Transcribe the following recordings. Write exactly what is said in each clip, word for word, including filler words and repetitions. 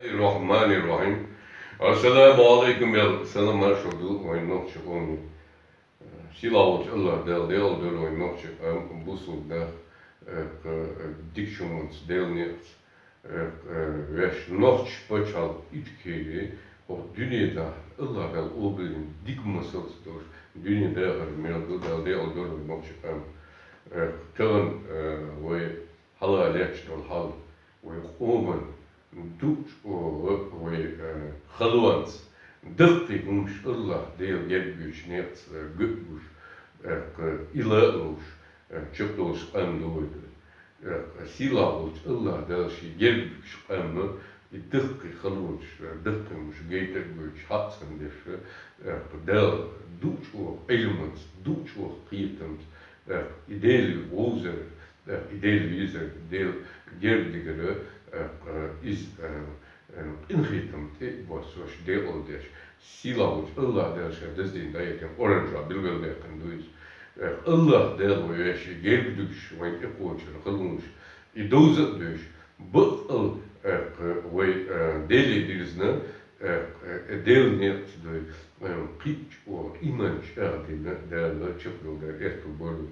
الرحمن الرحيم. السلام عليكم, я салам маршал ду вайн нохчи къомий. Сийлахь волчу АллахӀ Дала декъал дойла вайн нохчи къам, бусулба нах, э, дика хӀуманца, Делан некъаца, э, вешан, нохчи пачхьалкх ичкери, хӀокху дуьненахь АллахӀ Дала къобалйина дика масалца долуш, дуьне дахар мел ду, Дала декъал дойла вайн нохчи къам. Э, тахана, э, вай хьалха лаьтташ долу хьал, вай къоман дукхачу оха вай, э, халонца даккхий хӀумаш АллахӀ Дела герга буьйцучу некъаца, э, гуш, э, и ла а луш, э, чекхдолуш къам ду вай. Э, сийлахь волчу АллахӀ Дала шен герга буьйцучу къаман и даккхий халонаш, э, даккхий хӀумаш гайта а гойтуш, хьаъ санна деш, э, Дала дукхачу оха Ӏилманца, дукхачу оха кхетамца, э, и Дела вовзар, э, и Дела везар, Дела герга дигар, э, э, иза, э, э, къинхетам тӀе а боссош, декъал деш, сийлахь волчу АллахӀ Дала шен даздина дӀаэтина Къуръан чохь билгалдаьккхина ду иза. Э, АллахӀ Дала вай вешан герга дуьгуш вайн тӀекхочур халонаш, и довза а дуьйш, баккъал, э, вай, э, Деле дирзина, э, э, Делан некъаца дуй, э, кхин а чӀогӀа иман чӀагӀдина Дала чекхдолу дара, аьтту бара вай.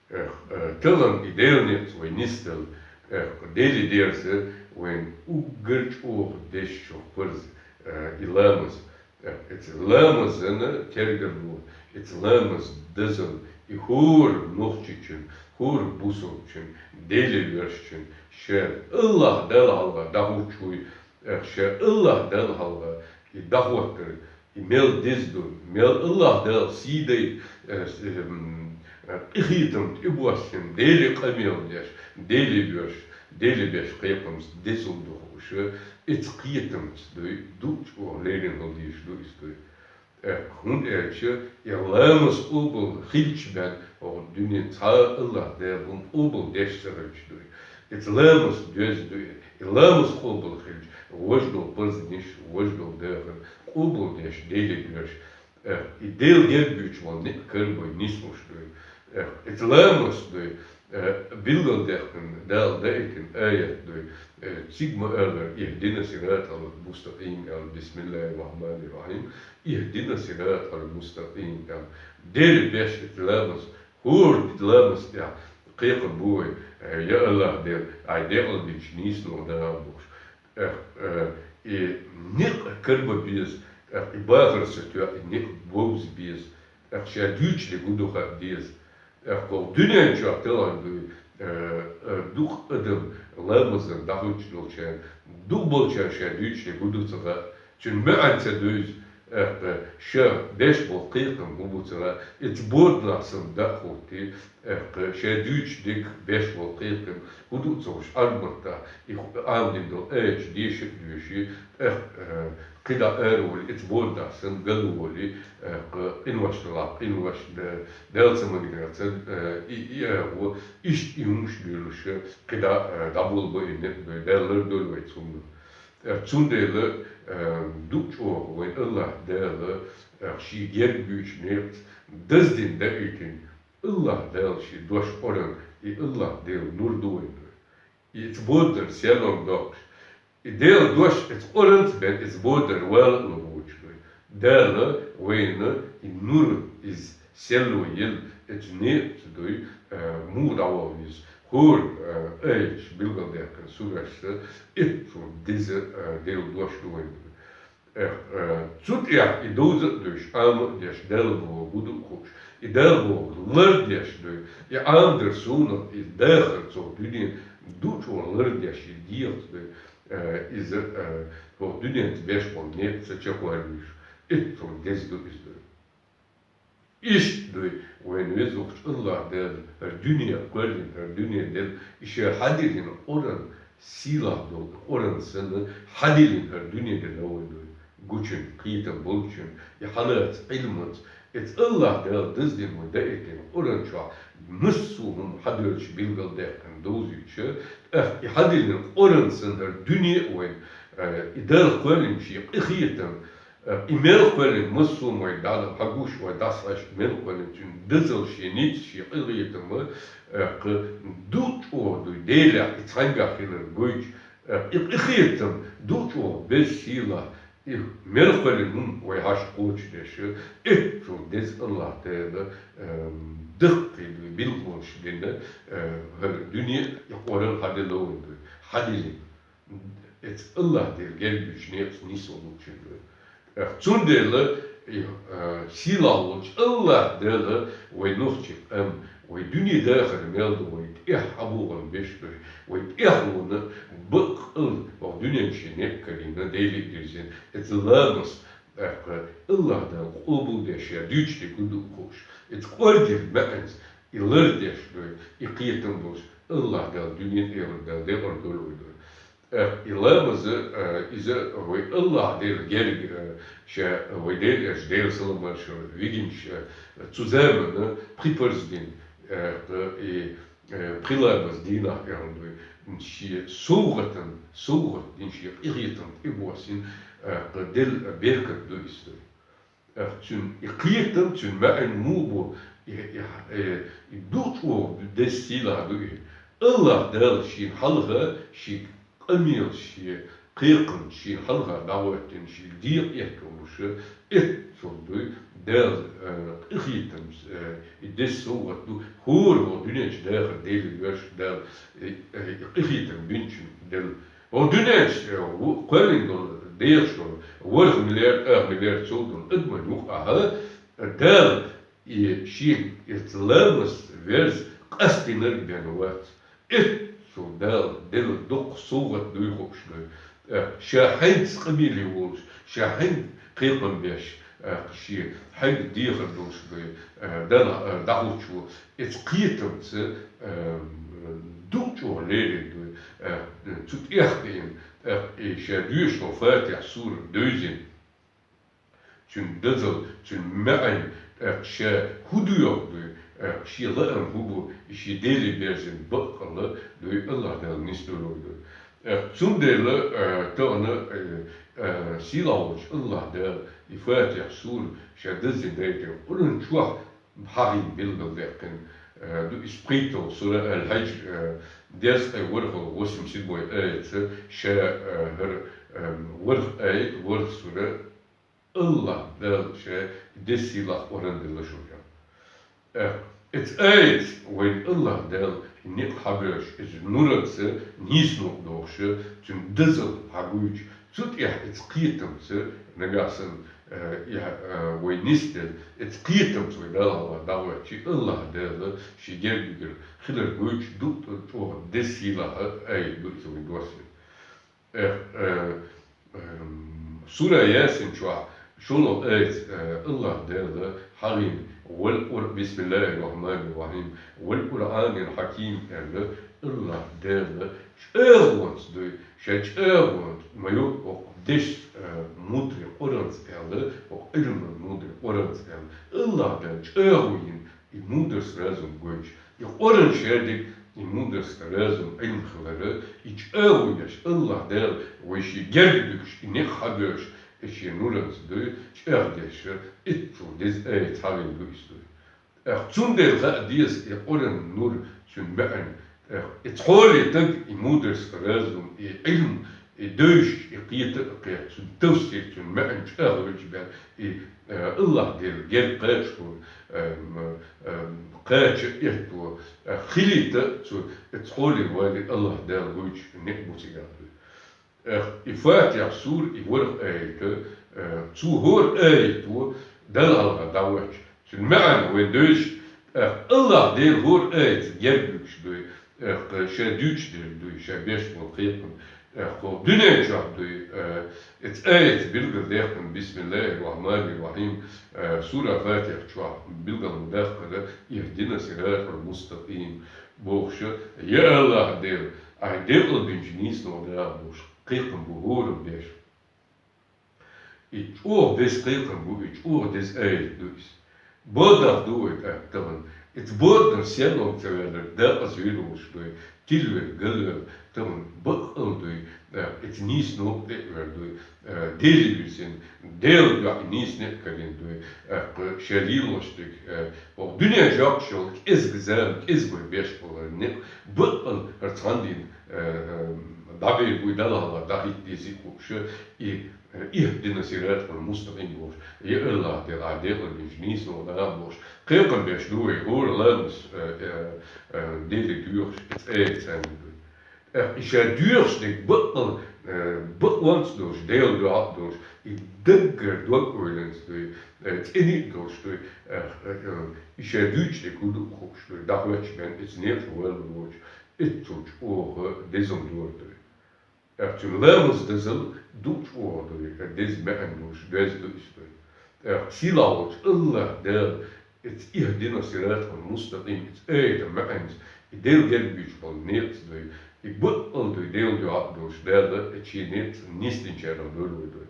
Эх, э, тахана и Делан некъаца вай нисдала, эх, Деле дерза вайн уггар чӀогӀа дезачу парз, э, и ламаз. Эх, эца ламазана тергало, эца ламаз дазал, и хӀора нохчичун, хӀора бусалбачун, Деле воьрзучун, ша АллахӀ Далла хьалха дӀахӀуттуш вуй, эх, ша АллахӀ Далла хьалха и дӀахӀоттар, и мел деза ду, мел АллахӀ Дала сий дайта, э, с-, эм, э, къинхетам тӀебоссина, Деле къамел деш, Деле воьрзуш, Деле беш кхайкхамца дезал ду хууш, эца кхетамца дуй, дукхачу оха леррина хила дезаш ду иза дуй. Э, хӀунда аьлча и ламаз къобал хилча бен, оха дуьне цхьа а АллахӀ Дала хӀума къобал деш ца хилча дуй. Эца ламаз доьзна дуй, и ламаз къобал хилча, важа долу парзниш, важа долу дахар къобал деш, Деле доьрзуш, э, и Дела герга буьйцуш волу некъ карабой нислуш дуй. Э, эца ламаз дуй, э, билгалдаьккхина, Дала даийтина аят дуй. Э, цига ма-аллара: اهدنا الصراط المستقيم, аьлла, بسم الله الرحمن الرحيم, اهدنا الصراط المستقيم, аьлла. Деле беш эца ламаз, хӀора ламаз тӀехь кхайкхар бу вай: э, я АллахӀ Дела, Ай декъал динчу нийсонах даха бохуш. Эх, э, и некъ карабан беза, эх, и бахар ца тоьхна, и некъ бовза беза, эх, ша дуьйцуш дерг хӀун ду хаа беза. Эх, кху дуьнен чохь талхар дуй, э, э, дукха адам ламазан дӀахӀуьттуш долчарна, дукха болчарна ша дуьйцуш дерг хӀун ду ца хаьа, цуьнан маьӀна ца дуьйцу, эх, ша беш болу кхайкхам хӀун бу ца хаьа, эца боданахь санна дӀа а хӀуттий, эх, ша дуьйцуш дерг, беш болу кхайкхам хӀун ду ца хууш, Ӏарбатахь и ху-, Ӏамадина долу аяташ деша а доьший, эх, э, кхидӀа ара волий, эца боданахь санна ган волий, эх, къинош далахь, къинош да-, Дала ца магийна ца, э, и, и агӀо, иштта и хӀумаш дуьйлуш, кхидӀа, э, дӀаболабо и некъ дуй, Дала лардойла вай цунах. Э, цундела, э, дукха чӀогӀа вайн АллахӀ Дала, э, шен герга буьйцучу некъаца даздина даийтина, АллахӀ Дала шен дош Къуръан, и АллахӀ Делан нур ду вайн дуй. Иза боданара серлонга доккхуш, и Делан дош эца Къуръанца бен, эца боданара вала а лур воцуш дуй. Дала вайна и нур, иза серло елла, эца некъаца дуй, э, муха дӀавала веза. ХӀора, э, аяташ билгалдаьккхина сурашца, эццул деза, э, Делан дош ду вайн дуй. Эх, э, цу тӀехь и довза а дуьйш, Ӏама а деш, Далла бохург хӀун ду хууш, и Далла бохург лардеш дуй, и Ӏамадар суна, и дахар цо дуьнен дукха чӀогӀа лардеш, и дегӀаца дуй, э, иза, э, хӀокху дуьненца беш болу некъ ца чекхварвийш, эццул деза ду иза дуй. Иштта дуй, вайн везачу АллахӀ Дала хӀара дуьне кхоьллина, хӀара дуьне делла, и ша хьадиллина Къуръан, сийлахь долу Къуръан санна, хьадиллина хӀара дуьне делла вайн дуй. Гучун, кхетам болчун, и хьалаца Ӏилманца, эца АллахӀ Дала даздина вайн даийтина Къуръан чохь массо а хӀума хьадоьллуш билгалдаьккхина довзуьйтуш, тӀаккха и хьадиллина Къуръан санна хӀара дуьне а вайн, э, и Дала кхоьллина шен къинхетам, Э, и мел кхоьллина массо а вай дӀа-, хьагуш, вай дӀасахьаьжча, мел кхоьллина цуьнан дазалла, шен ницкъ, шен къинхетам, э, кху ду чӀогӀа дуй, Делехь и цхьаьнгахь хилар гойтуш, Э, и къахетам ду чӀоагӀа беза сийлахь, и мел кхоьллина хӀума вай хьаша кхочушдеш, эццул деза АллахӀ Дала, эм, даккхий ду, билгалонаш дина, э, хӀара дуьне а, и Къуръан хьаделла вайна ду, хьаделла. Эццул АллахӀ Дала герга дуьйцу некъаца нийсвала луучун ду. Э, цундела, э, сийлахь волчу АллахӀ Дала вай нохчий къам, вай дуьне дахар мел ду, вай тӀехь хьабогӀун беш ду, вай тӀехьлона баккъал вай дуьнен шен некъ карийна, Деле а дирзина, эццул ламаз, тӀаккха АллахӀ Дала къобалдеш, я дуьйцу дерг ду хууш, эццул кӀоргера маьӀнца, и лардеш ду, и кхетам болуш, АллахӀ Дала дуьне а, эхарт а Дала декъар дойла вай ду. Э, и ламаз, э, иза вай АллахӀ Дала герга, э, ша вай Дела Элча, Делан салам-маршалла, вигинчу, э, цу заманна пхи парз дина, э, и, э, пхи ламаз дийнахь аьлла ду, шен совгӀатан, совгӀат дина, шен къахетам тӀебоссина, э, делла беркат ду иза ду. Э, цуьнан и кхетам, цуьнан маьӀна муха бу, и, и, э, и ду чӀогӀа деза сийлахь ду и. АллахӀ Дала шена хьалха, шен къамелаш, шен кхайкхамаш шена хьалха дӀахӀоьттина, шен декъа этталуш, эццул ду Дала, э, къахетам, э, и деза совгӀат ду, хӀора вай дуьнен чу дахар Деле воьрзуш Дала, э, э, и къахетам бинчун делла. Вай дуьнен чу, э, ву-, кхоьллина долу, дехаш долу, ворхӀ миллиард, ах миллиард сов долу адаман юкъахь, э, Дала и шен эццул ламаз верза къастийнарг бен вац. Эццул Дала делла доккха совгӀат дуй хууш ду. Э, ша хьаьнца къамеле волуш, ша хьаьнца кхайкхам беш, э, шен хьаьнца дехар долуш ду, э, Дала, э, дӀахӀуттуш ву. Эццул кхетамца, э, ду чӀогӀа лерина ду, э, цу тӀехь кхиъна, тӀаккха и ша доьшуш долу Фатихь сура девзина. Цуьнан дазалла, цуьнан маьӀна, тӀаккха ша хӀун доьху дуй, тӀаккха шен лаам хӀун бу, и шен Деле берзина баккъалла дуй, АллахӀ Дала нисдойла вай дуй. ТӀаккха цундела, э, тахана, э, э, сийлахь волчу АллахӀ Дала и Фатихь сура ша даззина дайтина Къуръан чохь хьахийна билгалдаьккхина, э, ду иза пхийтталгӀа сура Аль-Хьаджр, э, дезткъе ворхӀалгӀа, восемьдесят седьмой аятца, ша, э, хӀара, э, ворхӀ аят, ворхӀ сура, АллахӀ Дала ша деза сийлахь Къуръан делла шуна. Э, эцу аятца вайна АллахӀ Дала некъ хьабоьллуш, иза нуранца нийсонаш дохуш, цуьнан дазалла хьагуьйцуш, цу тӀехь эцу кхетамца нагахь санна, э, и, э, вай нисделла, эцу кхетамца вай Далла дӀахӀоьттича, АллахӀ Дала шен герга дуьгур хилар гуьйцуш ду, чӀогӀа деза сийлахь аят ду иза вайна доссийна. Э, э, эм, сура Ясин чохь шолгӀа аятца, э, АллахӀ Дала хьахийна: «Вал Къур-, бисмиллахир рахманир рахим, вал Къуръанил хьаким», аьлла, АллахӀ Дала чӀагӀонца дуй, ша чӀагӀонца ма ю хӀокху дешца, э, мударе Къуръанца аьлла, хӀокху Ӏилман мударе Къуръанца аьлла. АллахӀ Дала чӀагӀо йина и мударс, разум гойтуш, и Къуръан шадерг, и мударс, разум, Ӏилм хилар, и чӀагӀо еш, АллахӀ Дала вай шен герга дуьгуш, и некъ хьабоьллуш, и шен нуранца дуй, чӀагӀдеш, эццул деза аят хьахийна ду иза дуй. ТӀаккха цундела хаа деза и Къуръан нур, цуьнан маьӀна, тӀаккха и цхьоле таг и мударс, разум, и Ӏилм, и девзаш, и кхета а кхетта, цуьнан тафсир, цуьнан маьӀна чӀагӀвелча бен, и, э, АллахӀ Дела герга кхача хӀума, э, м, э, кхача а этто, э, хилийта а цу, и цхьоле вале АллахӀ Дала гуьйцуш некъ бу цигахь дуй. Э, и Фатихь сура, и ворхӀ аят, э, цу хӀора аято Далла хьалха дӀахӀоьттича, цуьнан маьӀна вай девзаш, э, АллахӀ Дела хӀора аятца герга дуьгуш дуй, э, ша дуьйцуш дерг дуй, ша беш болу кхетам, э, хӀокху дуьнен чохь дуй, э, эцу аятца билгалдаьккхина: «Бисмиллахир рахманир рахим», э, сура Фатихь чохь билгал ма даккхара: «Ихдина сиратал мустакъим», бохуш, я АллахӀ Дела, Ахь декъал бинчу нийсонах даха бохуш, кхайкхам бу хӀоранна беш. И чӀогӀа деза кхайкхам бу, и чӀогӀа деза аят ду иза. Боданах ду вай тӀаккха тахана. Иза боданах сенна ца ваьлларг декъаза вийр волуш дуй, тилвелла, галвелла, тахана баккъал дуй, э, иза нийсонах тӀе а вер дуй, э, Деле вирзина, Делан дуьхьа нийса некъ карийна дуй, э, кху шен лелош дерг, э, хӀокху дуьнен чохь йолу кӀезиг зама, кӀезиг вай беш болу некъ, баккъал хӀара цхьана дийнахь, э, дӀабийр буй, Далла дӀахӀитта дезий хууш, и, э, اهدنا الصراط المستقيم бохуш, я АллахӀ, Дела, Ӏа декъала бинчу нийсонах нах бохуш, кхайкхам беш ду вай хӀора ламаз, э, э, э, Деле доьхуш, и цӀе а царна дуй. ТӀаккха и ша доьхуш дерг бакъал, э, бакъонца долуш, Делан дуьхьа а долуш, и даггара дог-ойланца дуй, э, цӀена а долуш дуй, э, э, э, и ша дуьйцуш дерг хӀун ду хууш дуй, дӀахӀоьттича бен, иза некъаш валлалур воцуш, эццул чӀогӀа деза хӀума дора дуй. ТӀаккха цуьнан ламаз дазал дукха чӀогӀа дуй, деза маьӀна долуш, доьзна ду иза дуй. ТӀаккха сийлахь волчу АллахӀ Дала, эца اهدنا الصراط المستقيم, эца аятан маьӀна, и Дела герга буьйцуш болу некъаца дуй, и бакъал дуй, Делан дуьхьа а долуш, Дала эца шен некъаца нисдинчарах дойла вай дуй.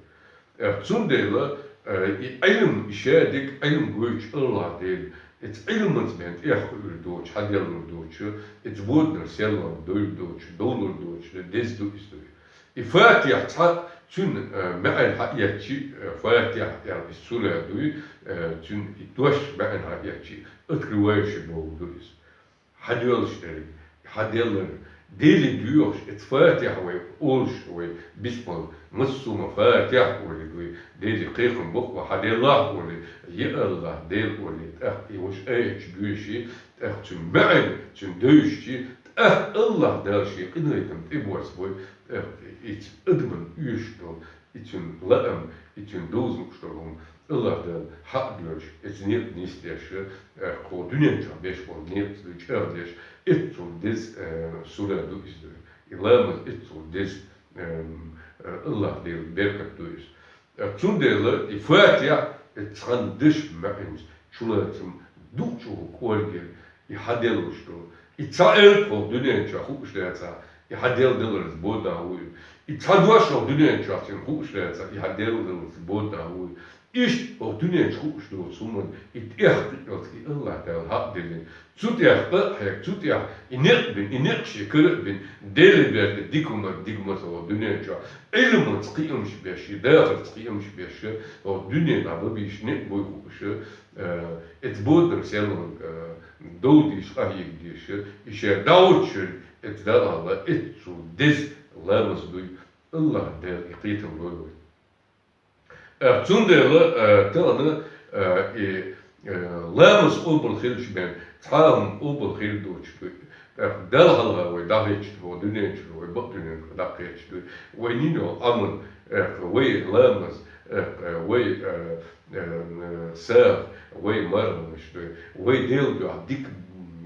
ТӀаккха цундела, э, и Ӏилма, и ша дерг Ӏилма гойтуш АллахӀ Дела, эца Ӏилманца бен тӀехь хуур доцуш, хьаделлар доцуш, эца боданара серлонга дойр доцуш, довлар доцуш, деза ду иза дуй. И Фатихьа цхьа цуьнан, э, маьӀна хьаэцчи, э, Фатихьа аьлла иза сура дуй, э, цуьнан и дош маьӀна хьаэцчи, открывающий бохург ду иза. Хьадоьллуш дерг, хьаделлар, Деле доьхуш, эца Фатихьа вай олуш, вай бисмал, массо а ма Фатихьа олий дуй, Деле кхайкхам боккху вай, хьаделлахь олий, я АллахӀ, Дела олий, тӀаккха и ваша аяташ доьший, тӀаккха цуьнан маьӀна, цуьнан девзачий, тӀаккха АллахӀ Дала шен къинхетам тӀебоссабой, тӀаккха иза адамна оьшуш долу, и цуьнан лаам, и цуьнан довза лууш долу хӀума АллахӀ Дала хьакъ доьлча, эца некъа нисдеш, э, кху дуьнен чохь беш болу некъаца дуй чӀагӀдеш, эццул деза, э, сура ду иза дуй. И ламаз эццул деза, эм, э, АллахӀ Делан беркат ду иза. Э, цундела и Фатихьа, эца цхьана дешан маьӀнаш, чулацам дукха чӀогӀа кӀоргера, и хьаделлуш долу. И цхьа элп хӀокху дуьнен чохь хууш лаьцахь, и хьаделладаларца боданахь ву и. И цхьа дош хӀокху дуьнен чохь цуьнан хууш лаьцахь, и хьаделладаларца боданахь ву и. Иштта хӀокху дуьнен чу хууш доцу хӀуманна и тӀех кхиъялц и АллахӀ Дала хьакъ диллина. Цу тӀех къа а хьегна, цу тӀех и некъ бина, и некъ шен кара а бина, Деле берда дика хӀума, дика хӀума ца хӀокху дуьнен чохь. Ӏилманца кхиамаш беш, и дахарца кхиамаш беш, хӀокху дуьне дӀа ма бийша некъ буй хууш, э, эца боданара серлонга, э, дов дийша, къахьега дийша, и ша дӀахӀуттуш верг, эца Далла хьалха, эццул деза ламаз дуй, АллахӀ Дала и кхетам лойла вай. Э, цундела, э, тахана, э, и, э, ламаз къобал хилча бен, цхьа а хӀума къобал хир доцуш дуй. ТӀаккха Далла хьалха вай дӀахӀиттича, вай дуьнен чуьра, вай бакъ дуьнен чуьра дӀакхаьчча дуй. Вай йина йолу Ӏамал, э, вай ламаз, э, вай, э, э, сагӀа, вай марханаш дуй, вай Делан дуьхьа дика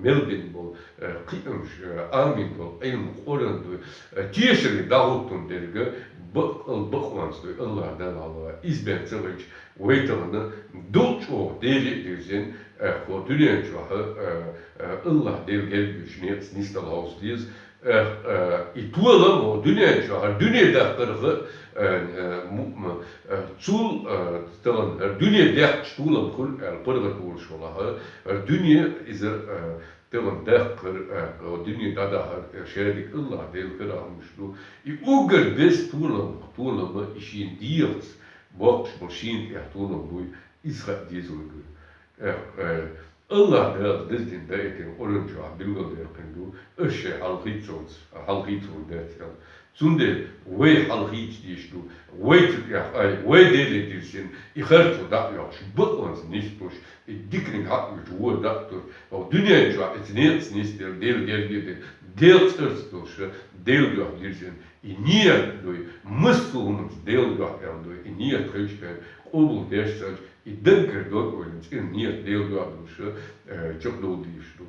мел бина болу, э, кхиамаш, э, Ӏамийна болу Ӏилма, Къуръан дуй, э, тешаре дӀахӀуттун дерг бакъал бакъонца дуй, АллахӀ Далла хьалха. Иза бен ца хилча, вай тахана дукха чӀогӀа Деле а дирзина, э, кху дуьнен чохь, э, э, АллахӀ Дела герга буьйцуш некъаца нисдала хьовса деза, Э, э, и толам хӀокху дуьнен чохь, хӀара дуьне даккхарх, э, э, му-, м-, э, цул, э, тахана хӀара дуьне даьккхича толам хуьлу аьлла паргӀат волуш валахь, хӀара дуьне иза, э, тахана даккхар, э, хӀокху дуьне дӀадахьар, э, шадерг АллахӀ Делан карахь хӀумаш ду. И уггар деза толам, толам и шена дегӀаца боккхуш болу шена тӀехь толам буй, иза хаа деза вай дуй. Э, э, АллахӀ Дала деза дина даийтина Къуръан чохь билгалдаьккхина ду, аш шайн хьалхийцалц, хьалхийцалур дац аьлла. Цундела вай хьалхийца дезаш ду, вай цу тӀехь къай, вай Деле дирзина, и харцо дӀа а йоккхуш, бакъонца нисдалуш, и диканиг хьакъ вуьту вон дӀа а туьртуш, хӀокху дуьнен чохь эца некъаца нисделла, Дела герга а дина, Делан цӀарца долуш, Делан дуьхьа дирзина, и ният дуй, массо а хӀуманца Делан дуьхьа аьлла дуй, и ният хилча бен, къобал деш санча, и даггара дог-ойланца и ният Делан дуьхьа долуш, э, чекхдовла дезаш ду.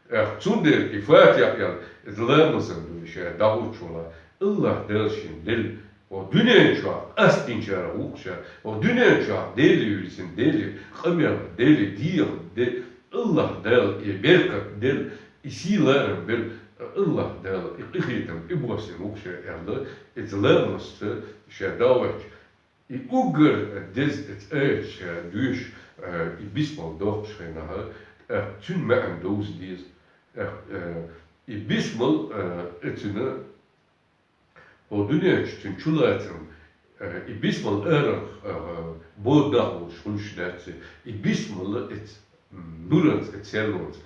Э, цундела и Фатихьа аьлла, иза ламазан дуй ша дӀахӀуттуш валахь, АллахӀ Дала шена делла, хӀокху дуьнен чохь къастдинчарах ву-кх ша, хӀокху дуьнен чохь Деле вирзина, Деле къамел, Деле дегӀа, Де-, АллахӀ Дала и беркат делла, и сий ларам белла, АллахӀ Дала и къинхетам тӀебоссийна ву-кх ша аьлла, иза ламазца ша дӀахӀоьттича, и уггар деза эца аяташ доьшуш, э, и бисмал доккхучу хенахь, тӀаккха цуьнан маьӀна довза деза. ТӀаккха, э, и бисмал, э, эцна, хӀокху дуьнен чу цуьнан чулацам, э, и бисмал арара, э, боданахь волуш хуьлуш дац, и бисмал эца, м, нуранца, эца серлонца.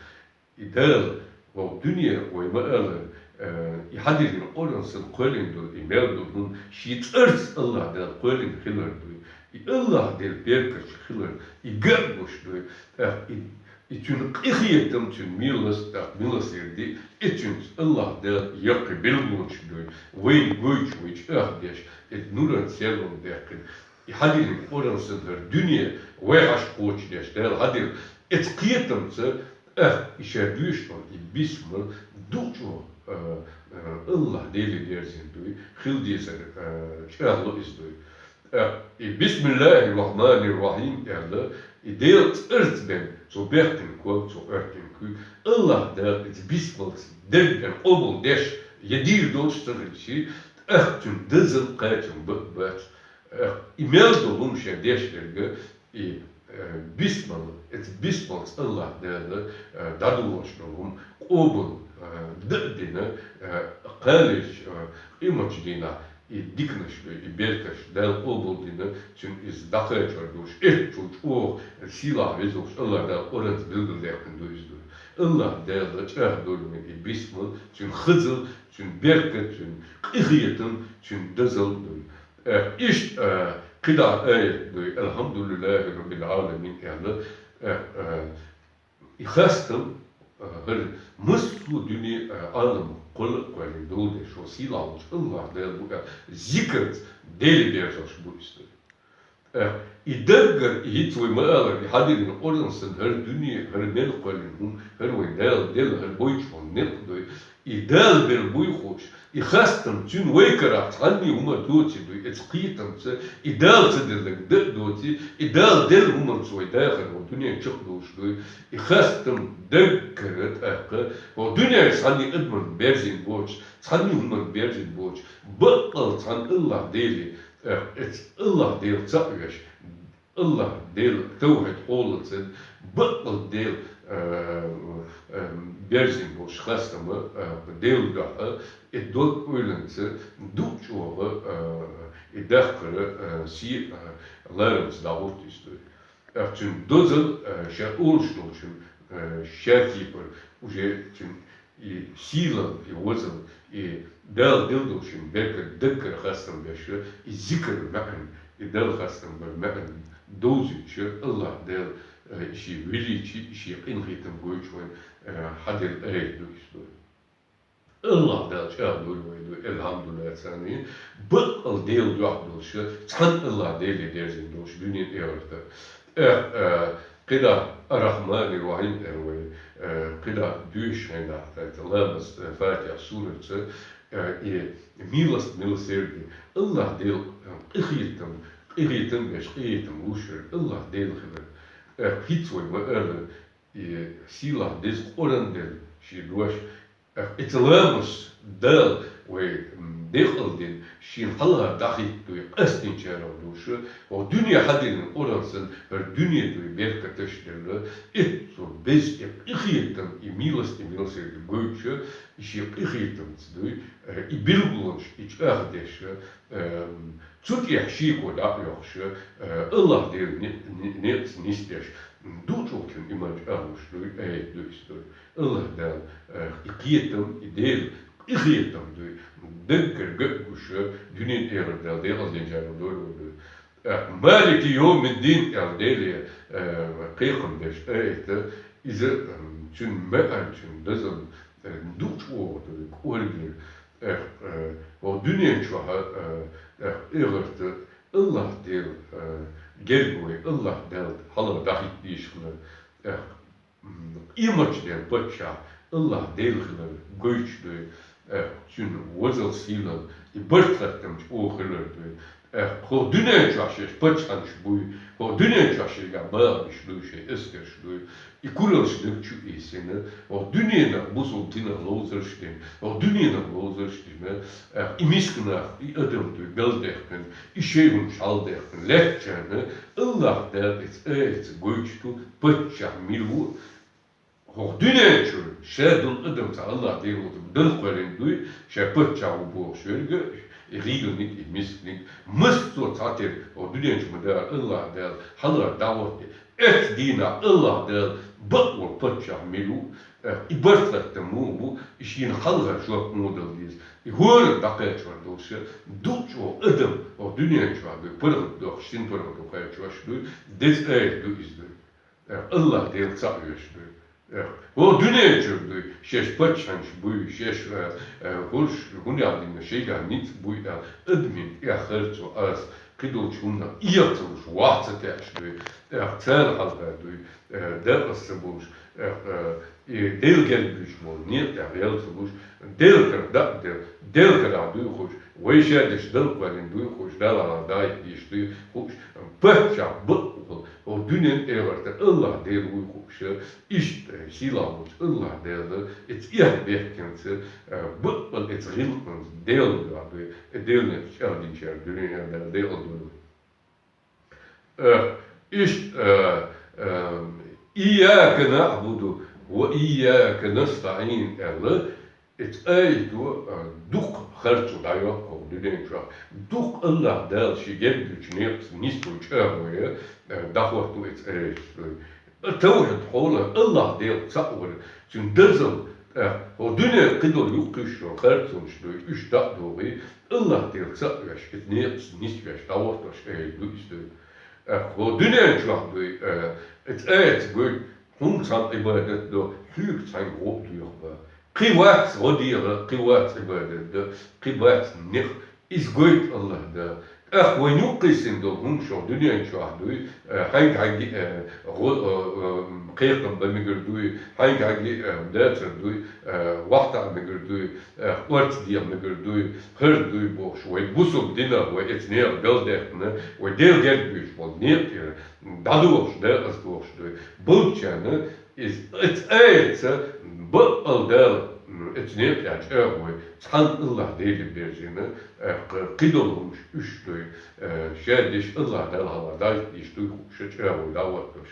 И Дала, хӀокху дуьне вай ма-аллара, Э, и хьадиллина Къуръан санна кхоьллина долу, и мел долу хӀума шен цӀарца АллахӀ Дала кхоьллина хилар дуй. И АллахӀ Делан беркаташ хилар, и ган а гуш дуй. ТӀаккха и, и цуьнан къинхетам, цуьнан милас, тӀаккха милосерди, и цуьнца АллахӀ Дала яккхий билгалонаш дуй. Вайна гойтуш, вай чӀагӀдеш, и нуран серло даьккхина. И хьадиллина Къуръан санна хӀара дуьне вай хьаша кхочушдеш, Дала хьадилла. Эцу кхетамца, тӀаккха и ша дуьйш долу и бисмал дукха чӀогӀа, а, а, АллахӀ Деле дерзийна дуй, хила дезар, а, чӀагӀло иза дуй. ТӀаккха и «Бисмиллахир-Рахманир-Рахим» аьлла, и Делан цӀарца бен цо баьккхина ког, цо Ӏоьртина куьг, АллахӀ Дала иза бисмалца дерг бен къобал деш, я дийр долуш ца хилча, тӀаккха цуьнан дозалла кхачам бакъ бац. ТӀаккха и мел долу хӀума ша деш дерг, и, э, бисмал, эцу бисмалца АллахӀ Дала, э, дӀадолош долу хӀума къобал, э, дан а дина, э, кханалерчу, э, къематчу дийнахь и диканаш ду, и беркаташ Дала къобал дина, цуьнан иза дӀакхачор долуш, эццул чӀогӀа сийлахь везалуш АллахӀ Дала Къуръанца билгалдаьккхина ду иза дуй. АллахӀ Дала чӀагӀдойла вайна и бисмал, цуьнан хазал, цуьнан беркат, цуьнан къинхетам, цуьнан дозалла дуй. Э, иштта, э, кхидӀа аят дуй, «Алхьамдулиллахи Раббил Ӏаламин» аьлла, э, э, и хастам, э, хӀара массо а дуьне, э, Ӏалам кхолла а кхоьллина долу деш, хӀо сийлахь волчу АллахӀ Дала бу аьлла, зикарца Деле берзош бу иза дуй. Э, и даггара, и хӀинца вай ма-аллара, и хьадиллина Къуръан санна хӀара дуьне, хӀара мел кхоьллина хӀума, хӀара вайн Дала делла, хӀара гойтуш волу некъ дуй, и Дала белла буй хууш, и хастам цуьнан вай карахь цхьанний хӀума доций дуй, эцу кхетамца, и Дала ца делларг дан а доций, и Дала делла хӀуманца вай дахар хӀокху дуьнен чекхдолуш дуй, и хастам даггара тӀаккха, хӀокху дуьнен чу цхьанний адаман берзийна боцуш, цхьанний хӀуман берзийна боцуш, баккъал цхьана АллахӀ Деле, тӀаккха эцу АллахӀ Дела ца а веш, АллахӀ Дела тавхьид къоллацан баккъал Дела, а, а, берзийна болуш хастама, а, Делан дуьхьа, и дог ойланца дукха чӀогӀа, а, и даккхара, а, сий, а, ларамца дӀагӀурт иза дуй. ТӀаккха цуьнан дозалла, а, ша олуш долчун, а, ша типар уже цуьнан и сийлалла, и возалла, и Дала делла долчун беркат даггара хастам беш, и зикар маьӀна, и Далла хастам бар маьӀна довзуьйтуш, АллахӀ Дала, э, и шен величие, и шен къинхетам гойтуш вайн, э, хьаделла аят ду иза дуй. АллахӀ Дала чӀагӀдойла вай дуй, алхьамдулиллахӀ царний, баккъал Делан дуьхьа долуш, цхьана АллахӀ Деле дерзийна долуш дуьнен, эхарта. ТӀаккха, э, кхидӀа Ар-Рахьманир-Рахьим аьлла вай, э, кхидӀа дуьйш хьайна, э, ламаз, э, Фатихьа суратца, э, и милость, милосерди, АллахӀ Дела, э, къинхетам, къинхетам беш, къинхетам луш верг АллахӀ Дела хилар. Э, хӀинца вай ма-аллара, и сийлахь деза Къуръан делла шен дош, Э, эцу ламазца Дала вай, м, декъал дина, шена хьалха дӀахӀиттадой къастийначарах долуш, хӀокху дуьне хьадиллина Къуръан санна, хӀара дуьне дуй беркаташ делла, эццо беза и къинхетам, и милость, и милосерди гойтуш, и шен къинхетамца дуй, э, и билгалонаш, и чӀагӀдеш, э, м, цу тӀехь шеко дӀа а йоккхуш, э, АллахӀ Делан не-, не-, некъаца нисдеш, м, дучӀулгӀачун иман чӀагӀлуш дуй, аят ду иза дуй. АллахӀ Дала, э, и кхетам, и Делан къинхетам дуй, даггара ган а гуш, дуьнен тӀера Дала декъал динчарах дойла вай дуй. Э, «Малики йовмиддин» аьлла Деле, э, кхайкхам беш аят, иза, м, цуьнан маьӀна, цуьнан дозалла, э, дукха чӀогӀа дуй, кӀоргера, э, э, хӀокху дуьнен чохь, э, э, эхарта АллахӀ Дела, э, герга вай, АллахӀ Далла хьалха дӀахӀитта дезаш хилар, э, М, къематдийнан паччахь АллахӀ Дела хилар гойтуш дуй, э, цуьнан возалла, сийлалла, и барт-хаттам чӀогӀа хилар дуй. Э, хӀокху дуьнен чохь шаьш паччахьаш буй, хӀокху дуьнен чохь шайгахь багӀанаш дуй, шайн эскарш дуй, и кураллаш даг чу ийсина, хӀокху дуьненах бусалба динах ловзарш дина, хӀокху дуьненах ловзарш дина, э, и мисканах, и адам дуй, галдаьккхина, и шайн хӀумаш хьалдаьккхина, лаьттачарна АллахӀ Дала эцу аятца гойтуш ду паччахь мила ву, хӀокху дуьнен чуьра ша долу адам цхьа АллахӀ Дела ву, дан кхоьллина дуй, ша паччахь ву бохуш верг, и и гӀийланиг, и мисканиг, массо а цхьатера хӀокху дуьнен чу ма дара АллахӀ Дала хьалха дӀахӀотта. Эцу дийнахь АллахӀ Дала бакъволу паччахь мила ву, э, и барт-гӀаттам муха бу, и шена хьалха жоп муха дала деза. И хӀора дӀакхачор долуш, дукха чӀогӀа адам хӀокху дуьнен чохь дуй, паргӀат дохуш, синпаргӀато кхачош дуй, деза айат ду иза дуй. Э, АллахӀ Дела цхьаъ веш дуй. Э, хӀокху дуьнен чуьра дуй, шаьш паччахьаш буй, шаьш, э, э, хӀорш хӀунда аьлла дина, шайгахь ницкъ буй аьлла, адамийн тӀехь харцо ас, кхидолчу хӀуманах эха ца луш, ваха ца теаш дуй. Э, царна хьалха дуй, э, дакъаза ца болуш, э, э, и Дела герга буьйцуш болу некъа тӀехь гӀел ца луш, Делан кара дакъа дер, Делан карахь дуй хууш, вай ша деш Далла кхоьллина дуй хууш, Далла хьалха дӀахӀитта дезаш дуй хууш, паччахь бакъволу, хӀокху дуьнен тӀехь варта АллахӀ Дела вуй хууш, иштта сийлахь волчу АллахӀ Дала, эца эхь бехкенца, э, бакъволу эца гӀиллакханца Делан дуьхьа дуй, э, Делан некъаш чӀагӀдинчара дуьнен Дала декъал дойла. Э, иштта, э, э, «Ийяка наъбуду ва ийяка настаӀин», аьлла, эца айато, э, дукха харцо дӀайоккху хӀокху дуьнен чохь. Дукха АллахӀ Дала шен герга буьйцучу некъаца нисдойла чӀагӀо я, э, дӀахӀотто эца айатца дуй. Тавхьид хьолахь, АллахӀ Дела цхьаъ вар, цуьнан дозалла, тӀаккха хӀокху дуьненан кхидолу юккъе йолу харцонаш дуй, уьш дӀа а дохий, АллахӀ Дела цхьаъ веш, эца некъаца нисвеш, дӀахӀоттош айат ду иза дуй. ТӀаккха хӀокху дуьнен чохь дуй, э, эца аятца гойту, хьуна цхьамма Ӏибадат до, хьоьга цхьаьнга гӀо а доьху бан. Кхин вац гӀо дегӀа, кхин вац Ӏибадат дан, кхин бац некъ. Иза гойту АллахӀ Дала. ТӀаккха вайна юккъе йисина долу хӀуманаш хӀокху дуьнен чохь дуй, э, хьаьнга-хьаьнга, э, гӀо-, э, э, кхайкхам бан мегар дуй, хьаьнга-хьаьнга, э, дацар дуй, э, вахтахь мегар дуй, э, орца дегӀа мегар дуй, хӀара дуй бохуш, вай бусалба динах, вай эца некъах галдаьккхина, вай Дела герга буьйцуш болу некъа тӀера дӀадохуш, декъаза дохуш дуй. Болчарна иза, эца аятца бакъал Дала, м, эца некъа тӀехь чӀагӀо вай, цхьана АллахӀ Деле берзина, э, кх-, кхидолу хӀуманаш уьш дуй, э, ша деш АллахӀ Дала хьалха дӀахӀитта дезаш дуй хууш чӀагӀо дӀахӀоттош,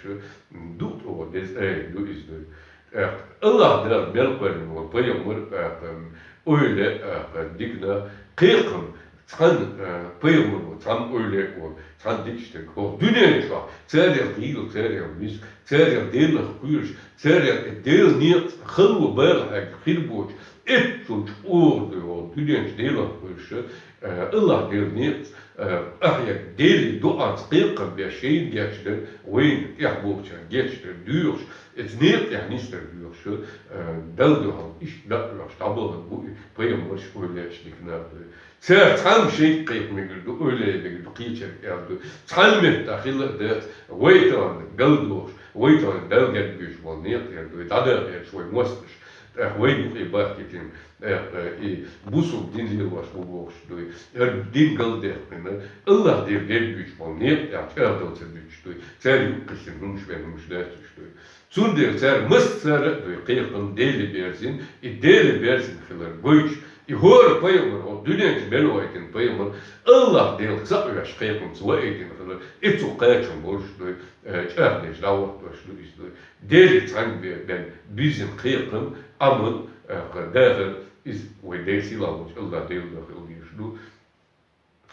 м, дукха тӀе деза аят ду иза дуй. ТӀаккха АллахӀ Дала мел кхоьллина вай пайхамар, тӀаккха, м, эвлаяъ, тӀаккха, диканах кхайкхам, цхьана, э, пайхамаро, цхьана эвлаяо, цхьана дикачу стага, хӀокху дуьнен чохь царел хийла, царел виса, царел Делах кхоьруш, царел и Делан некъаца хало бала хьегна хир боцуш, эццул чӀогӀа дуй хӀокху дуьнен чу Делах кхоьруш, э, АллахӀ Делан некъаца, э, ахьега Деле дуӀаца кхайкхам беш, шайна гечдар, вайна тӀехь болчарна гечдар доьхуш, эца некъа тӀехь нисдар доьхуш, э, Далла дуьхьал иштта дакъа оьхуш дӀабахана бу и пайхамарш, эвлаяаш, диканаш дуй. Цара цхьамма шайга кхайкха мегар ду, эвлаяъ мегар ду, кхечаьрга аьлла дуй. Цхьана меттехь хила а дац, вай тахана галдохуш, вай тахана Далла герга буьйцуш болу некъа тӀера дуй, дӀадахьа хьерча вай мостагӀаш, тӀаккха вайна юкъе бахкийтина, тӀаккха и бусалба дин лелош бу бохуш дуй, хӀара дин галдаьккхина, АллахӀ Деле герга буьйцуш болу некъа тӀехь чӀагӀдала ца дуьтуш дуй, цара юккъе йисина хӀуманаш бен хӀуманаш дац уьш дуй. Цундела цара массара а дуй кхайкхам Деле берзина, и Деле берзина хилар гойтуш, и хӀора пайхамар, хӀокху дуьнен чу мел вайтина пайхамар, АллахӀ Дела цхьаъ веш кхайкхамца вайтина хилар, и цу кхачам болуш дуй, э, чӀагӀдеш дӀахӀоттош ду иза дуй. Деле цхьаьнга бе-, бен бирзина кхайкхам, Ӏамал, э, дахар, иза вай Дела сийлахь волчу АллахӀ Делан дуьхьа хила дезаш ду.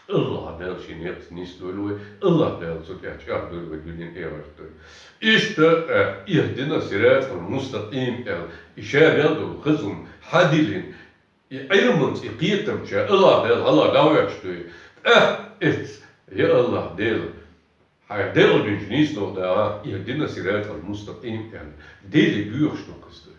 АллахӀ Дала шен некъаца нисдойла вай, АллахӀ Дала цу тӀехь чӀагӀдойла вай дуьненан, эхартан. Иштта, э, «Ихдина сиратал мустакъим» аьлла, и ша мел долу хаза хӀума хьадиллина, и Ӏилманца, и кхетамца АллахӀ Дала хьалха дӀахӀоьттуш дуй. ТӀаккха эццахь, я АллахӀ Дела, хьайн декъалбинчу нийсонах даха, «Ихдина сиратал мустакъим» аьлла, Деле боьхуш ду-кх иза дуй.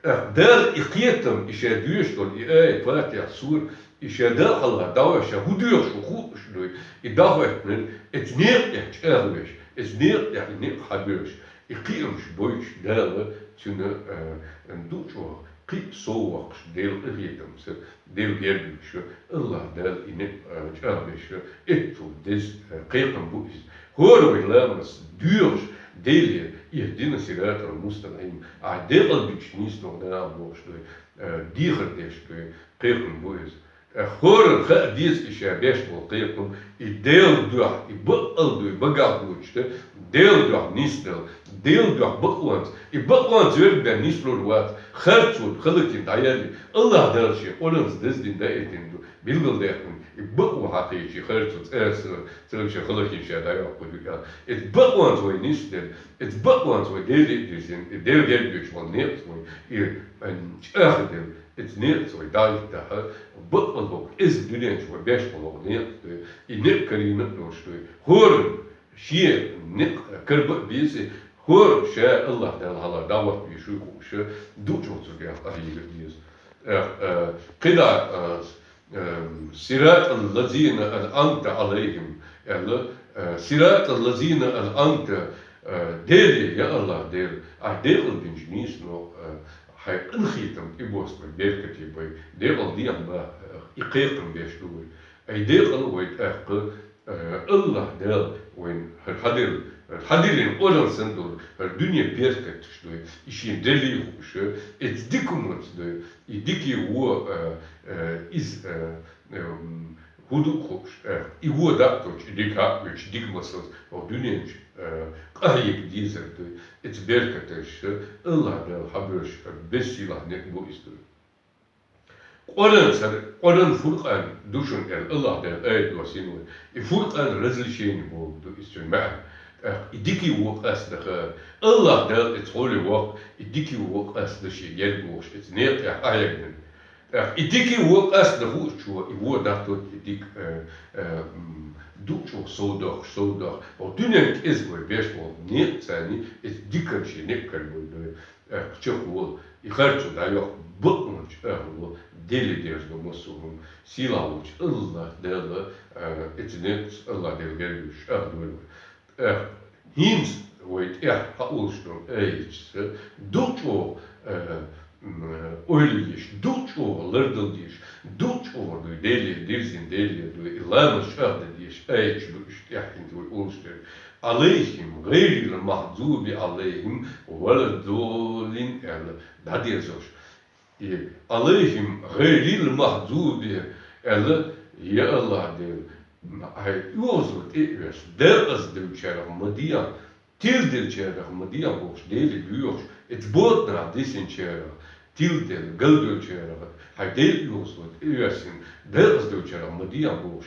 ТӀаккха Дала и кхетам, и ша доьшуш долу и аят, Фатихьа сура, и ша Далла хьалха дӀахӀоьттуш, ша хӀун доьхуш ву хууш дуй, и дӀахӀоьттинарг, эца некъа тӀехь чӀагӀвеш, эца некъа тӀехь и некъ хьабоьлхуш, и кхиамаш бойтуш Дала цуьнан, э, ду чӀогӀа кхин а сов воккхуш, Делан къинхетамца, Деле герга буьйцуш, АллахӀ Дала и некъ, э, чӀагӀбеш, эццул деза, э, кхайкхам бу иза. ХӀора вай ламаз доьхуш, Деле, «Ихдина сиратал мустакъим», ахь декъалбинчу нийсонах даха бохуш дуй, э, дехар деш дуй, кхайкхам бу иза. Э, хӀоранна хаа деза и ша беш болу кхайкхам, и Делан дуьхьа, и бакъал дуй, багахь доцуш ду, Делан дуьхьа нисдала, Делан дуьхьа бакъонца, и бакъонца верг бен нислур вац, харцо халакин дӀаяьлли, Аллахь Дала шен Къуръанца даздина даийтина ду, билгалдаьккхина, и бакъо хьакхийча, и харцо цӀерса, цӀерча халакин ша дӀайоккху ду аьлла. Эцу бакъонца вай нисделла, эцу бакъонца вай Деле а дирзина, и Дела герга йойтуш болу некъаца вай, и, м, чӀагӀделла, эцу некъаца вай дӀахӀиттахь, бакъволу кӀезиг дуьнен чу вай беш болу некъа ду, и некъ карийна а долуш ду. ХӀора шен некъ карба а беза, хӀора ша Аллахь Дала хьалха дӀахӀоттавеш вуй хууш, дукхачух цу тӀехь къахьега а деза. Э, э, кхидӀа, э, э, «Сиратал лазина анъамта Ӏалайхим», аьлла, э, «Сиратал лазина анъамта», э, Деле, я Аллахь Дела, ахь декъала динчу нийсонах, э, хьайн къинхетам тӀебоссабай, беркате бай, декъала дехьа баха, э, и кхайкхам беш ду вай. Ай декъала вай тӀаккха, э, Аллахь Дала вайна хӀара хьадир-, хӀара хьадиллина Къуръан санна долу, хӀара дуьне беркаташ ду, и шен деллий хууш, эцу дика хӀуманца ду, и дикий вон, э, э, иза, э, эм, хӀун ду хууш, э, и вон дӀа а тоьчу, и дика хьа а оьцуш, дика масалца, хӀокху дуьнен чу, э, къахьега дезар ду, эцу беркаташа Аллахь Дала хьабоьлхуш, хӀара бессийлахь некъ бу иза ду. Къуръан цара, Къуръан Фуркъан ду шуна аьлла, Аллахь Дала аят доссийна вай. И Фуркъан различение бохург ду иза цуьнан маьӀна. ТӀаккха и дикий вон къастаха, Аллахь Дала эцу хьоле воккху, и дикий вон къастаде шен герга вохуш, эцу некъа тӀехь къахьегна. ТӀаккха и дикий вон къастаде хуучо, и вон дӀатоьтту и дика, э, э, м, дукхачух сов дохуш, сов дохуш. Хьо дуьненна кӀезиг вай беш болу некъаца, эцу диканна шен некъ карабой ду. Э, кху чекхволу, и харцо дӀайоккху, бакъонца чӀагӀло, Деле дерзадо массо а хӀума, сийлахь волчу Аллахь Дала, э, эцу некъаца Аллахь Дела герга йойтуш чӀагӀдойла вай. Э, хӀинца вай тӀехь хьаолуш долу аятца, дукха чӀогӀа, э, м, ойла еш, дукха чӀогӀа лардала дезаш, дукха чӀогӀа дуй, Деле дирзина, Деле дуй, и ламаз чӀагӀдан дезаш аяташ ду уьш тӀехь хӀинца вай олуш дерг. «Ӏалайхим, гӀайрил махьзуби Ӏалайхим валаддоллин», аьлла, дӀадерзош. И «Ӏалайхим гӀайрил махьзуби», аьлла, я Аллахь Дела, хьайн оьгӀазло тӀе а оьцу, декъазделлачарах ма дехьа, тиладеллачарах ма дехьа бохуш, Деле доьхуш, эцу боданахь дисинчарах, тиладелла, галдолчарах, хьайн Делан оьгӀазло тӀе а оьссина, декъазделлачарах ма дехьа бохуш,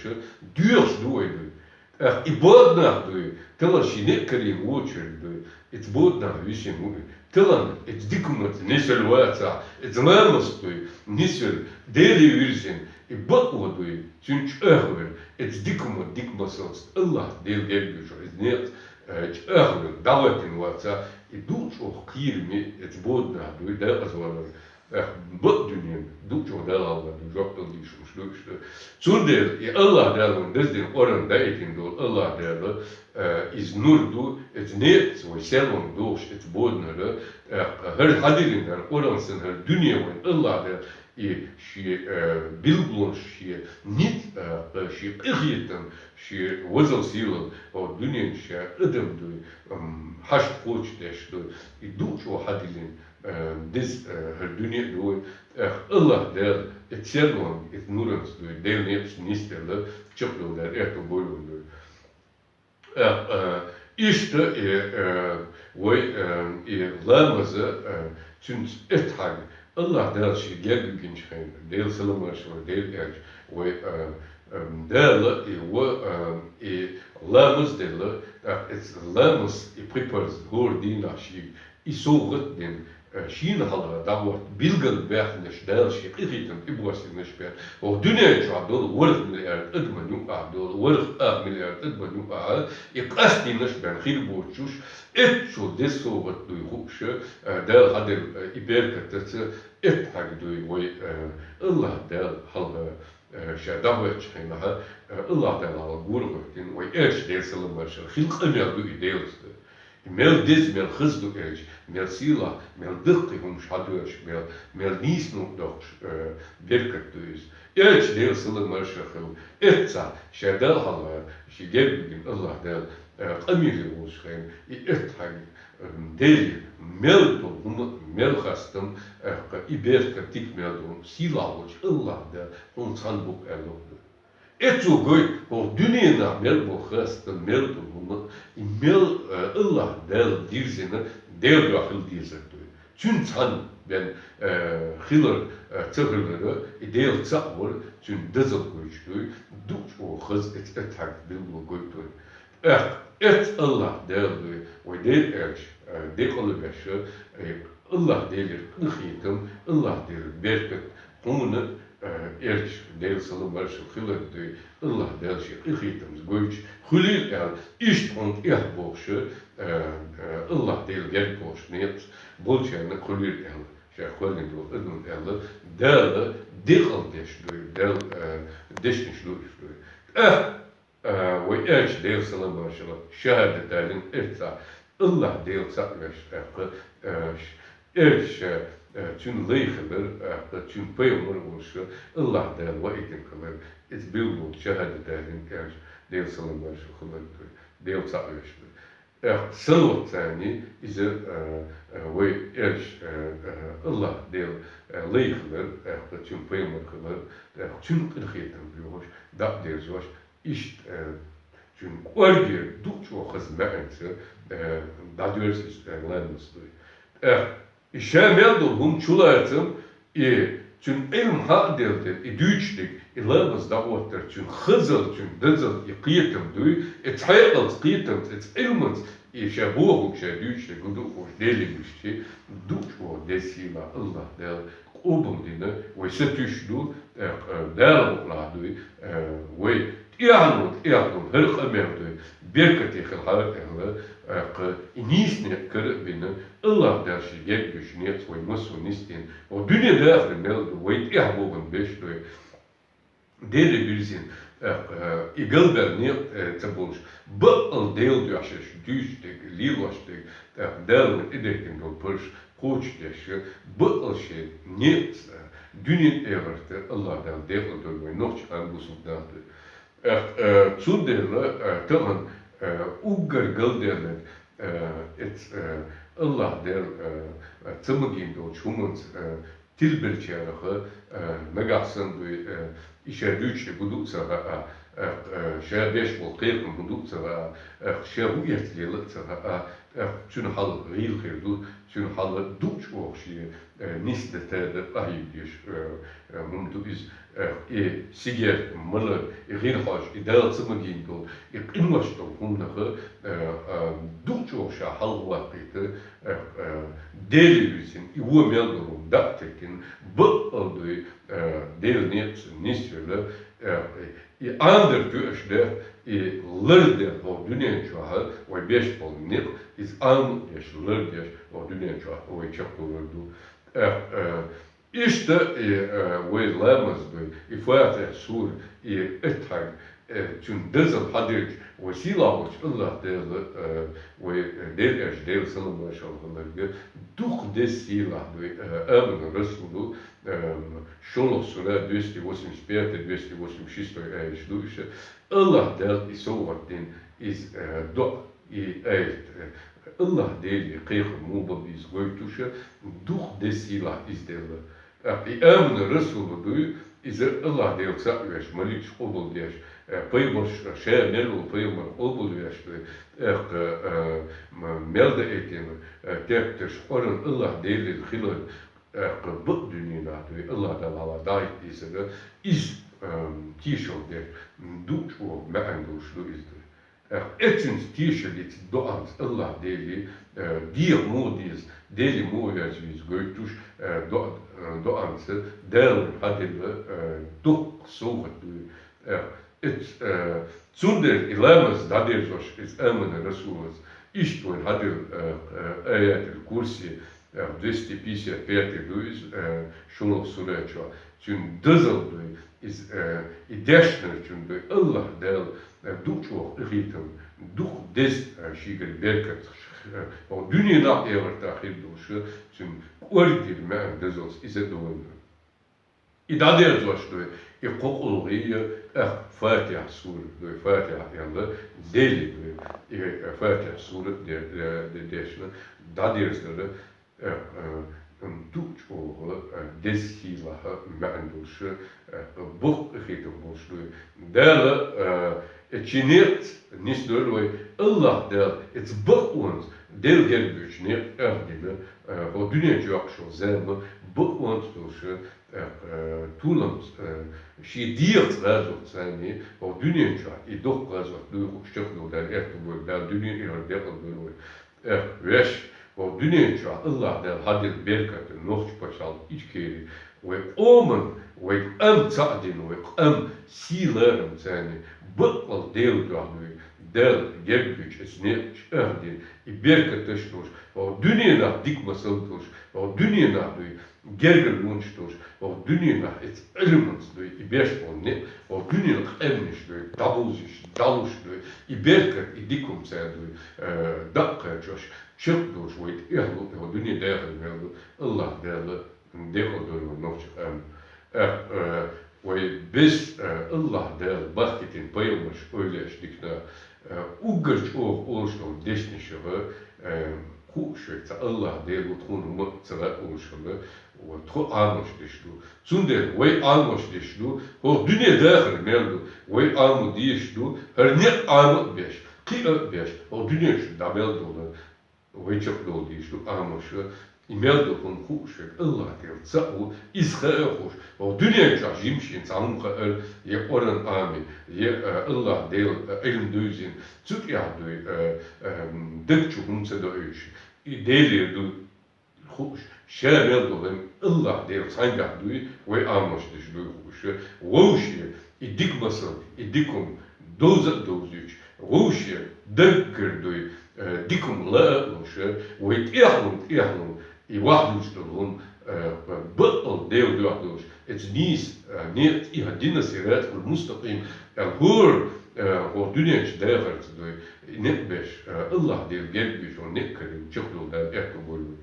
доьхуш ду вай дуй. ТӀаккха и боданахь дуй, тахана шен некъ карийна воцург дуй, эцу боданахь висина ву и. Тахана эцу дика хӀуманца нисвелла вацахь, эцу ламазца дуй, нисвелла, Деле вирзина, и бакъо дуй, цуьнан чӀагӀвелла, эцу дика хӀуманна дика масалца Аллахь Дела герга йойтуш, иза некъаца, э, чӀагӀвелла, дӀахӀоьттина вацахь, и дукха чӀогӀа кхераме эцу боданахь дуй, декъаза валар. Эх, бакъ дуьнен, дукха чӀогӀа Дала хьалха ду, жоп дала дийшалаш ду иштта. Цундела и Аллахь Дала вайна даздина Къуръан даийтина долу Аллахь Дала, э, иза нур ду, эцу некъаца вай серлонга дохуш, эцу боданара, э, хӀара хьадиллина хӀара Къуръан санна хӀара дуьне вайна Аллахь Дала и шен, э, билгалонаш, шен ницкъ, э, шен къинхетам, шен вазал сийлалла, хӀокху дуьнен ша адам дуй, м, хьашт кхочушдеш дуй, и дукха чӀогӀа хьадиллина. Э, деза, э, хӀара дуьне а ду вай, тӀаккха Аллахь Дала, и серлонга, и нуранца дуй, Делан некъаца нисделла, чекхдолу Дала аьтто бойла вайна дуй. Э, э, иштта, и, э, вай, э, и ламаза, э, цуьнца эттхьаг, Аллахь Дала шен герга вигинчу хенахь, Делан салам-маршалла, Делан элча, вай, э, э, Дала, и ва, э, и ламаз делла, тӀаккха эцу ламаз, и пхи парз, хӀора дийнахь шега, и совгӀат дина, э, шена хьалха дӀахӀотта билггал баьхнарш Дала шен къинхетам тӀебоссинарш бен. ХӀокху дуьнен чохь долу ворхӀ миллиард адаман юкъахь долу, ворхӀ ах миллиард адаман юкъахь и къастийнарш бен хир боцуш, эццо деза совгӀат дуй хууш, э, Дала хьаделла, э, и беркатаца эттхьаг дуй вай, э, Аллахь Дала хьалха, э, ша дӀахӀоьттучу хенахь, э, Аллахь Дала хьалха гора хӀоьттина, вай элча Делан салам-маршалла, хила къамел ду и Делаца. И мел деза, мел хаза ду элча, мел сийлахь, мел даккхий хӀумнаш хьадоьллуш, мел, мел нийсонна доккхуш, э, беркат ду иза. Элча Делан салам-маршалла хила, эццахь, ша Далла хьалха, шен герга вигина Аллахь Дала, э, къамеле волуш хенахь, и эттхьаг, э, Деле, мел долу хӀума, мел хастам, э, и беркат дика мел долу, сийлахь волчу Аллахь Дала хьуна цхьаьна бу аьлла ду. Эццо гойту хӀокху дуьненахь мел болу хастам, мел долу хӀума, и Мел, э, Аллахь Дала дирзина Дела дуьхьа хила дезар дуй. Цуьнца цхьана бен, э, хилар, э, ца хилар, и Дела цаӀ вар, цуьнан дезал гойтуш дуй, дукха чӀогӀа хаза эц-, эцхьаг билгало гойтур. ТӀаккха эц Аллахь Дала дуй, вай Дела аьлча, э, декъала веш, э, Аллахь Делера къинхетам, Аллахь Делера беркат хьуна, э, аьлча, Дела салам маршал хилар дуй, Аллахь Дала шен къинхетамца гойтуш хуьлийла аьлла, иштта хьуна тӀехьа бохуш, э, э, Аллахь Дела герга бохуш некъаш болчарна хуьлийла аьлла, шаьш кхоьллина долу адамна аьлла, Дала декъала деш дуй, Дала, э, дешнаш ду уьш дуй. ТӀаккха А, вай аьлча Дела салам маршалла, шахӀадат далийна эццахь, Аллахь Дела цаӀ веш, тӀаккха, а, ш-, аьлча, а, цуьнан лай хилар, тӀаккха цуьнан пайхамар волуш, Аллахь Дала ваийтина хилар, иза билгало шахӀадат далийна аьлча, Дела салам маршалла хилар дуй, Дела цаӀ веш дуй. ТӀаккха салават царний иза, а, а, вай аьлча, а, а, Аллахь Дела, а, лай хилар, тӀаккха цуьнан пайхамар хилар, тӀаккха цуьнан къинхетам боьхуш, дӀа а дерзош, иштта, э, цуьнан кӀоргера дукха чӀогӀа хаза маьӀнаца, э, дӀадоьрзу иза, э, ламаз дуй. ТӀаккха и ша мел долу хӀума чулацам, и цуьнан Ӏилма хьаъ делла дерг, и дуьйцуш дерг, и ламаз дӀахӀоттар, цуьнан хазалла, цуьнан дазалла, и кхетам дуй, и цхьаькъалца, кхетамца, и цхьа Ӏилманца, и ша бохург, ша дуьйцуш дерг гу ду а бохуш, Деле вуьшчи, дукха чӀогӀа деза сийлахь Аллахь Дала къобалдина, вай сатуьйсуш ду, тӀаккха, а, Дала мукъалахь дуй, а, вай тӀехьа долу, тӀехьа долу хӀара къамел дуй, беркате хила хьара аьлла, тӀаккха, и нийса некъ кара а бина, Аллахь Дала шен герга йолчу некъаца вай массо а нисдина, вай дуьненан дахар мел ду, вай тӀехьа богӀун беш дуй. Деле вирзина, тӀаккха, и галбаьлла некъ, э, ца болуш, баккъал Дела дуьхьа шаьш дуьйцуш дерг, лелош дерг, тӀаккха Дала вайна тӀедехкина долу парзаш кхочушдеш, баккъал шен некъаца, дуьненан а, эхартан а Аллахь Дала декъала дойла вайн нохчийн къам бусулба нах дуй. ТӀаккха, э, цундела, э, тахана, э, уггар галдаьлларг, э, эц-, э, Аллахь Дала, э, ца магийна долчу хӀуманца, э, тилбеллачарех, э, нагахь санна дуй, э, и ша дуьйцуш дерг хӀун ду а ца хаьа, э, э, ша беш болу кхетам хӀун ду а ца хаьа, э, ша хӀун эцна лела а ца хаьа, э, цуьнан хьал гӀийла хир ду, цуьнан хьал дукха чӀогӀа шен, э, нисдан, тадан къахьега дезаш, э, э, хӀума ду иза, э, и сигерт, малар, и гӀира хьожа, и Дала ца магийна долу, и къинош долу хӀуманах, э, э, дукха чӀогӀа ша хьалхаваккхийта, э, э, Деле вирзина, и вон мел долу дӀа а теттина, баккъал дуй, э, Делан некъаца нисвелла, э, и Ӏанадар тоьаш дерг, и лардар хӀокху дуьнен чохь вай беш болу некъ, иза Ӏамадеш, лардеш хӀокху дуьнен чохь вай чекхдалар ду. Э, э, иштта и, э, вай ламаз дуй, и Фатихь сура, и эцхьаг, э, цуьнан дазалла хьадерг, вай сийлахь волчу Аллахь Дала, э, вай, э, Дела аьлча Дела салам маршалла хиларга, дукха деза сийлахь дуй, э, Амана Расулу, э, шолгӀа сура, двести восемьдесят пятый, двести восемьдесят шестой аяташ ду уьш. Аллахь Дала и совгӀат дина, иза, э, доӀа, и аят, э, Аллахь Деле кхайкхам муха бан беза гойтуш, дукха деза сийлахь иза делла. ТӀаккха и Амана Расулу дуй, иза Аллахь Дела цхьаъ веш, маликаш къобалдеш, э, пайхамарш, ша мел волу пайхамар къобалвеш дуй, тӀаккха, э, м-, мел даийтина, э, тептарш, Къуръан Аллахь Делера хилар, тӀаккха бакъ дуьненахь дуй, Аллахь Дала хьалха дӀахӀитта дезара, иза, э, тешалла дерг, дукха чӀогӀа маьӀна долуш ду иза дуй. ТӀаккха эццуьнца тешаллица, доӀанца Аллахь Деле, э, деха муха деза, Деле муха верза веза гойтуш, э, доӀа-, э, доӀанца Дала вайна хьаделла, э, дуккха совгӀат дуй. Э, эц-, э, цундела и ламаз дӀадерзош, иза Амана Расулаца, иштта вайна хьаделла, э, э, аятал курси, э, двести пятьдесят пятый ду иза, э, шолгӀа сура чохь. Цуьнан дазалла дуй, иза, э, и дешнарчун дуй, Аллахь Дала, э, дукха чӀогӀа къинхетам, дукха деза, э, шегара беркат, э, хӀокху дуьненахь а, эхартахь а хир долуш, цуьнан кӀоргера маьӀна дазаллица иза а довлийна. И дӀадерзош дуй, и кхо къулгӀийя, тӀаккха Фатихь сура дуй, Фатихь аьлла, Деле дуй, и, э, Фатихь сура де-, де-, де-, дешна, дӀадерзара, э, э, дукха чӀогӀа, э, деза сийлахь маьӀна долуш, э, бакъ къинхетам болуш дуй. Дала, э, Э, цу некъаца нисдойла вай, АллахӀ Дала, эцу бакъонца, Дала герга йоьдучу некъаца, тӀехдина, э, хӀокху дуьнен чохь йоккхуш йолу зама бакъонца долуш, э, э, толамца, э, шен дегӀаца гӀазот царна, хӀокху дуьнен чохь и доккха гӀазот дуй хууш чекхдолу Дала аьтто бойла, Дала дуьне а, эхарт а декъала дойла вай. Эх, вешан, хӀокху дуьнен чохь АллахӀ Дала хьаделла беркат, нохчийн пачхьалкх, Ичкери, вай къоман, вай къам цхьаъ дина, вай къам сий-ларам царна, баккъалла Делан дуьхьа дуй, Дала герга йоьдучу эцу некъаца тӀехдина, и беркаташ долуш, хӀокху дуьненахь дика масал долуш, хӀокху дуьненахь дуй, гергарлонаш долуш, хӀокху дуьненахь эцу Ӏилманца дуй, и беш болу некъ, хӀокху дуьненан къаьмнаш дуй, дӀабовзуьйтуш, дӀалуш дуй, и беркат, и дика хӀума царна дуй, э, даккхийчош, чекхдолуш вай тӀехь луъу, хӀокху дуьне дахар мел ду, АллахӀ Дала декъала дойла вай нохчийн къам. Эх, э, вай бес, э, АллахӀ Дала бахкийтина пайхамарш, эвлаяаш, дика нах, э, уггар чӀогӀа олуш долу дешнашха, э, хууш верг цхьа АллахӀ Дела ву, тхуна хӀума ца хаьа олуш хилла, вот, тхо Ӏамош деш ду. Цундела вай Ӏамош деш ду, хӀокху дуьне дахар мел ду, вай Ӏамо дезаш ду, хӀара некъ Ӏама а беш, кхиа а беш, хӀокху дуьнен чу дӀа мел долу вай чекхдала дезаш ду Ӏамош, и мел долу хӀума хууш верг АллахӀ Дела цхьаъ ву, иза хаа а хууш, хӀокху дуьнен чохь жимма шена цхьа хӀума хаьара, я Къуръан Ӏами, я, э, АллахӀ Дела, э, Ӏилма девзина, цу тӀехь дуй, э, э, даг чу хӀума ца доуьйтуш, и Делера ду хууш, ша мел долу АллахӀ Дела цхьаьнгахь дуй, вай Ӏамош деш дуй хууш, вовше и дика масал, и дика хӀума довза а довзуьйтуш, вовше даггара дуй, э, дика хӀума лаа а луш, вай тӀехь лун, тӀехь лун, и ваьхьалуш долу хӀума, э, баккъалла Делан дуьхьа долуш, эцу нийса, э, некъаца, ихдина сиратал мустакъим, аьлла, хӀора, э, хӀокху дуьнен чу дахарца дуй, и некъ беш, э, АллахӀ Дела герга йоьдучу некъ карийна чекхдолу Дала аьтто бойла вай.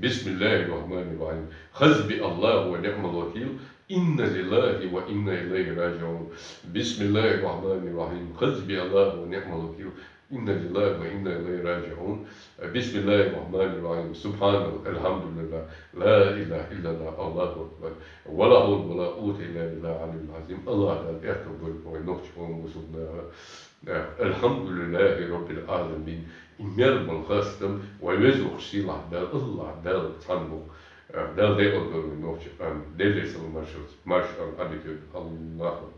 Бисмиллахир-рахманир-рахим. Хасбуналлаху ва ниъмал вакил. Инна лиллахи ва инна илайхи раджиун. Бисмиллахир-рахманир-рахим. Хасбуналлаху ва ниъмал вакил. Инна лиллахи ва инна илайхи раджиун. Бисмиллахир-рахманир-рахим. Субханаллах, алхьамдулиллах, ла илаха иллаллах, Аллаху акбар. Ва ла хьавла ва ла къуввата илла биллахил алиyyил азим. АллахӀ Дала аьтто бойла вай нохчийн къоман бусулбанашна. Алхьамдулиллахи раббил аламин. И мел болу хастам вай везачу сийлахьчу Дала, АллахӀ Дала цхьаьна бу. Дала декъала дойла вай нохчийн къам. Делера салам-маршалла, маршалла Ӏадика йойла. Аллаху акбар.